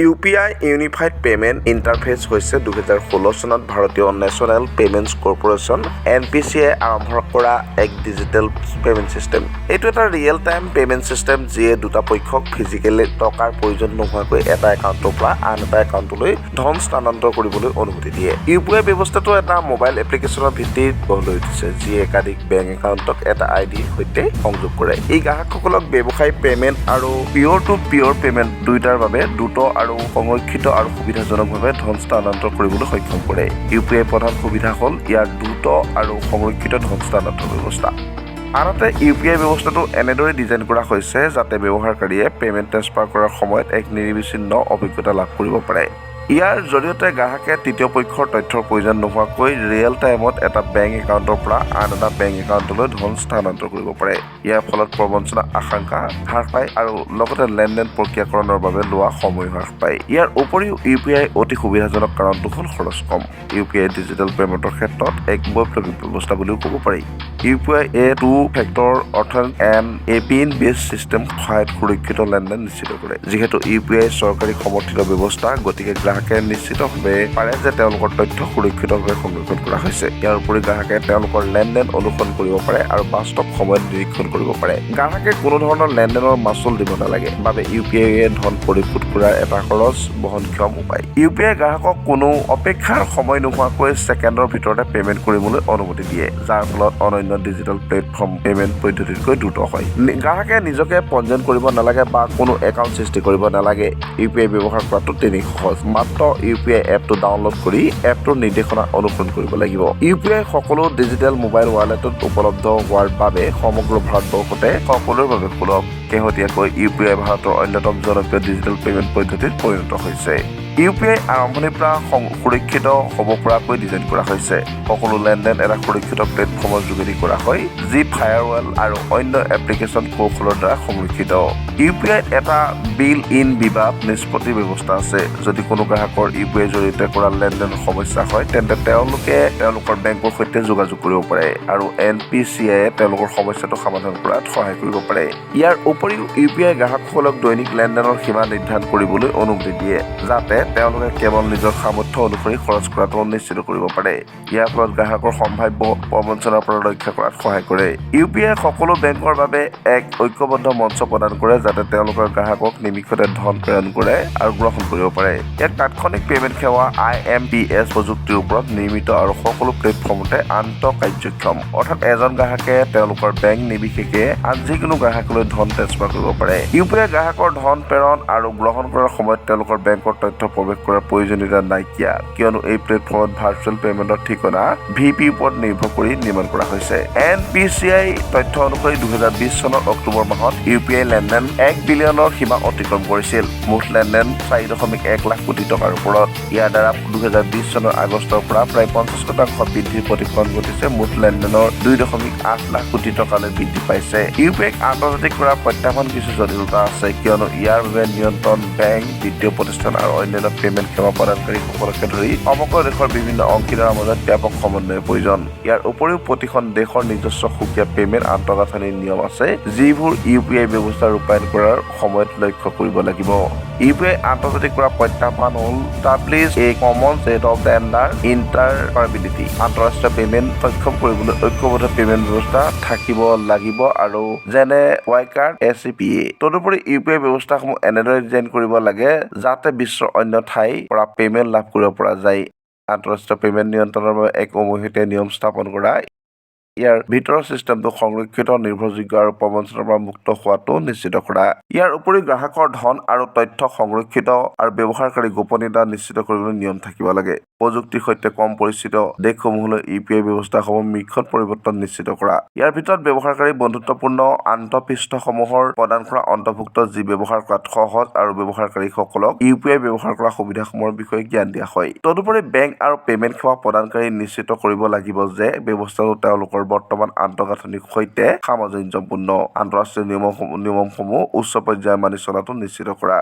UPI, unified payment interface হৈছে 2016 চনত ভাৰতীয় নেশ্যনেল পে'মেণ্টছ কৰ্প'ৰেশ্যন, এনপিচিআই আৰম্ভ কৰা এক ডিজিটেল পে'মেণ্ট ছিষ্টেম। এইটো এটা ৰিয়েল টাইম পে'মেণ্ট ছিষ্টেম, যিয়ে দুটা পক্ষক ফিজিকেলি টকাৰ প্ৰয়োজন নোহোৱাকৈ এটা একাউণ্টৰ পৰা আন এটা একাউণ্টলৈ ধন স্থানান্তৰ কৰিবলৈ অনুমতি দিয়ে। ইউপিআই ব্যৱস্থাটো এটা মোবাইল এপ্লিকেশ্যনৰ ভিত্তিত গঢ় লৈ উঠিছে, যিয়ে একাধিক বেংক একাউণ্টক এটা আইডিৰ সৈতে সংযোগ কৰে। ই গ্ৰাহকসকলক ব্যৱসায়ী পে'মেণ্ট আৰু পিয়ৰ টু পিয়ৰ পে'মেণ্ট দুয়োটাৰ বাবে দ্ৰুত আৰু সংৰক্ষিত আৰু সুবিধাজনকভাৱে ধন স্থানান্তৰ কৰিবলৈ সক্ষম কৰে। ইউপিআই প্ৰধান সুবিধা হ'ল ইয়াৰ দ্ৰুত আৰু সংৰক্ষিত ধন স্থানান্তৰ ব্যৱস্থা। আনহাতে, ইউপিআই ব্যৱস্থাটো এনেদৰে ডিজাইন কৰা হৈছে যাতে ব্যৱহাৰকাৰীয়ে পে'মেণ্ট ট্ৰেন্সফাৰ কৰাৰ সময়ত এক নিৰবিচ্ছিন্ন অভিজ্ঞতা লাভ কৰিব পাৰে। ইয়াৰ জৰিয়তে গ্ৰাহকে তৃতীয় পক্ষৰ তথ্যৰ প্ৰয়োজন নোহোৱাকৈ ৰিয়েল টাইমত এটা বেংক একাউণ্টৰ পৰা আন এটা বেংক একাউণ্টলৈ ধন স্থানান্তৰ কৰিব পাৰে। ইয়াৰ ফলত প্ৰবঞ্চনাৰ আশংকা হ্ৰাস পায় আৰু লগতে লেনদেন প্ৰক্ৰিয়াকৰণৰ বাবে লোৱা সময় হ্ৰাস পায়। ইয়াৰ উপৰিও ইউপিআই অতি সুবিধাজনক কাৰণটো হ'ল খৰচ কম। ইউপিআই ডিজিটেল পে'মেণ্টৰ ক্ষেত্ৰত এক বৈপ্লৱিক ব্যৱস্থা বুলিও ক'ব পাৰি। UPI A two factor অৰ্থাৎ N A pin বেছ চিষ্টেম সহায়ত সুৰক্ষিত লেনদেন নিশ্চিত কৰে। যিহেতু ইউপিআই চৰকাৰী সমৰ্থিত ব্যৱস্থা, গতিকে গ্ৰাহকে নিশ্চিতভাৱে পাৰে যে তেওঁলোকৰ তথ্য সুৰক্ষিতভাৱে সংৰক্ষণ কৰা হৈছে। ইয়াৰ উপৰি গ্ৰাহকে তেওঁলোকৰ লেনদেন অনুসৰণ কৰিব পাৰে আৰু বাস্তৱ সময়ত নিৰীক্ষণ কৰিব পাৰে। গ্ৰাহকে কোনো ধৰণৰ লেনদেনৰ মাচুল দিব নালাগে বাবে ইউপিআইয়ে ধন পৰিশোধ কৰাৰ এটা খৰচ বহনক্ষম উপায়। ইউপিআই গ্ৰাহকক কোনো অপেক্ষাৰ সময় নোহোৱাকৈ ছেকেণ্ডৰ ভিতৰতে পে'মেণ্ট কৰিবলৈ অনুমতি দিয়ে, যাৰ ফলত অন্যান্য ডিজিটেল প্লেটফৰ্ম পে'মেণ্ট পদ্ধতিতকৈ দ্ৰুত হয়। গ্ৰাহকে নিজকে পঞ্জীয়ন কৰিব নালাগে বা কোনো একাউণ্ট সৃষ্টি কৰিব নালাগে। ইউপিআই ব্যৱহাৰ কৰাটো তেনেই সহজ। মাত্ৰ ইউপিআই এপটো ডাউনলোড কৰি এপটোৰ নিৰ্দেশনা অনুসৰণ কৰিব লাগিব। ইউপিআই সকলো ডিজিটেল মোবাইল ৱালেটত উপলব্ধ হোৱাৰ বাবে সমগ্ৰ ভাৰতবৰ্ষতে সকলোৰে বাবে সুলভ। শেহতীয়াকৈ ইউপিআই ভাৰতৰ অন্যতম জনপ্ৰিয় ডিজিটেল পে'মেণ্ট পদ্ধতিত পৰিণত হৈছে। ইউপিআই আৰম্ভণিৰ পৰা সুৰক্ষিত হ'ব পৰাকৈ ডিজাইন কৰা হৈছে। সকলো লেনদেন এটা সুৰক্ষিত প্লেটফৰ্মৰ যোগেদি কৰা হয়, যি ফায়াৰৱেল আৰু অন্য এপ্লিকেশ্যন কৌশলৰ দ্বাৰা সংৰক্ষিত। ইউপিআইত এটা বিল্ট ইন বিবাদ নিষ্পত্তি ব্যৱস্থা আছে। যদি কোনো গ্ৰাহকৰ ইউপিআইৰ জৰিয়তে কৰা লেনদেনৰ সমস্যা হয়, তেন্তে তেওঁলোকে তেওঁলোকৰ বেংকৰ সৈতে যোগাযোগ কৰিব পাৰে আৰু এনপিচিআইয়ে তেওঁলোকৰ সমস্যাটো সমাধান কৰাত সহায় কৰিব পাৰে। ইয়াৰ উপৰিও ইউপিআই গ্ৰাহকসকলক দৈনিক লেনদেনৰ সীমা নিৰ্ধাৰণ কৰিবলৈ অনুমতি দিয়ে, যাতে তেওঁলোকে কেৱল নিজৰ সামৰ্থ্য অনুসৰি খৰচ কৰাটো নিশ্চিত কৰিব পাৰে। ইয়াৰ ফলত গ্ৰাহকৰ সম্ভাৱ্য প্ৰবঞ্চনাৰ পৰা ৰক্ষা কৰাত সহায় কৰে। ইউপিআই সকলো বেংকৰ বাবে এক ঐক্যবদ্ধ মঞ্চ প্ৰদান কৰে, যাতে তেওঁলোকৰ গ্ৰাহকক নিমিষতে ধন প্ৰেৰণ কৰে আৰু গ্ৰহণ কৰিব পাৰে। ইয়াক তাৎক্ষণিক পে'মেণ্ট সেৱা, আইএমপিএছ প্ৰযুক্তিৰ ওপৰত নিৰ্মিত আৰু সকলো প্লেটফৰ্মতে আন্তঃকাৰ্যক্ষম। অৰ্থাৎ এজন গ্ৰাহকে তেওঁলোকৰ বেংক নিৰ্বিশেষে আন যিকোনো গ্ৰাহকলৈ ধন ট্ৰেন্সফাৰ কৰিব পাৰে। ইউপিআই গ্ৰাহকৰ ধন প্ৰেৰণ আৰু গ্ৰহণ কৰাৰ সময়ত তেওঁলোকৰ বেংকৰ তথ্য প্ৰৱেশ কৰাৰ প্ৰয়োজনীয়তা নাইকিয়া, কিয়নো এই প্লেটফৰ্মত ভাৰ্চুৱেল পে'মেণ্টৰ ঠিকনা, ভিপিৰ ওপৰত নিৰ্ভৰ কৰি নিৰ্মাণ কৰা হৈছে। এনপিচিআই তথ্য অনুসৰি 2020 চনৰ অক্টোবৰ মাহত ইউপিআই লেনদেন 1 বিলিয়নৰ সীমা অতিক্ৰম কৰিছিল। মুঠ লেনদেন 4.1 লাখ কোটি টকাৰ ওপৰত। ইয়াৰ দ্বাৰা 2020 চনৰ আগষ্টৰ পৰা প্ৰায় 50% বৃদ্ধিৰ প্ৰতিফলন ঘটিছে। মুঠ লেনদেনৰ 2.8 লাখ কোটি টকালৈ বৃদ্ধি পাইছে। ইউপিআইক আন্তৰ্জাতিক কৰাৰ প্ৰত্যাহ্বান কিছু জটিলতা আছে, কিয়নো ইয়াৰ বাবে নিয়ন্ত্ৰণ বেংক, বিত্তীয় প্ৰতিষ্ঠান আৰু অন্যান্য পে'মেণ্ট সেৱা প্ৰদানকাৰীসকলকে ধৰি সমগ্ৰ দেশৰ বিভিন্ন অংশীদাৰৰ মাজত ব্যাপক সমন্বয়ৰ প্ৰয়োজন। ইয়াৰ উপৰিও প্ৰতিখন দেশৰ নিজস্ব সুকীয়া পে'মেণ্ট আন্তঃগাঁথনিৰ নিয়ম আছে, যিবোৰ ইউপিআই ব্যৱস্থা ৰূপায়ণ কৰাৰ সময়ত লক্ষ্য কৰিব লাগিব। ইউপিআই আন্তৰ্জাতিক কৰা প্ৰত্যাহ্বান হ'ল establish a common set of standard interoperability। আন্তঃৰাষ্ট্ৰীয় পে'মেণ্ট সক্ষম কৰিবলৈ ঐক্যবদ্ধ পে'মেণ্ট ব্যৱস্থা থাকিব লাগিব আৰু যেনে Y card, A C P A. তদুপৰি ইউপিআই ব্যৱস্থাসমূহ এনেদৰে ডিজাইন কৰিব লাগে যাতে বিশ্বৰ অন্য ঠাইৰ পৰা পে'মেণ্ট লাভ কৰিব পৰা যায়। আন্তঃৰাষ্ট্ৰীয় পে'মেণ্ট নিয়ন্ত্ৰণৰ বাবে এক উমৈহতীয়া নিয়ম স্থাপন কৰা। ইয়াৰ ভিতৰৰ চিষ্টেমটো সংৰক্ষিত, নিৰ্ভৰযোগ্য আৰু প্ৰবঞ্চনাৰ পৰা মুক্ত হোৱাটো নিশ্চিত কৰা। ইয়াৰ উপৰিও গ্ৰাহকৰ ধন আৰু তথ্য সংৰক্ষিত আৰু ব্যৱহাৰকাৰী গোপনীয়তা নিশ্চিত কৰিবলৈ নিয়ম থাকিব লাগে। প্ৰযুক্তিৰ সৈতে কম পৰিচিত দেশসমূহলৈ ইউপিআই ব্যৱস্থাসমূহ মীক্ষণ পৰিৱৰ্তন নিশ্চিত কৰা। ইয়াৰ ভিতৰত ব্যৱহাৰকাৰী বন্ধুত্বপূৰ্ণ আন্তঃপৃষ্ঠসমূহৰ প্ৰদান কৰা অন্তৰ্ভুক্ত, যি ব্যৱহাৰ কৰাত সহজ আৰু ব্যৱহাৰকাৰীসকলক ইউপিআই ব্যৱহাৰ কৰা সুবিধাসমূহৰ বিষয়ে জ্ঞান দিয়া হয়। তদুপৰি বেংক আৰু পে'মেণ্ট সেৱা প্ৰদানকাৰী নিশ্চিত কৰিব লাগিব যে ব্যৱস্থাটো তেওঁলোকৰ বৰ্তমান আন্তঃগাঁথনিৰ সৈতে সামঞ্জস্যপূৰ্ণ। আন্তঃৰাষ্ট্ৰীয় নিয়মসমূহ উচ্চ পৰ্যায়ৰ মানি চলাটো নিশ্চিত কৰা।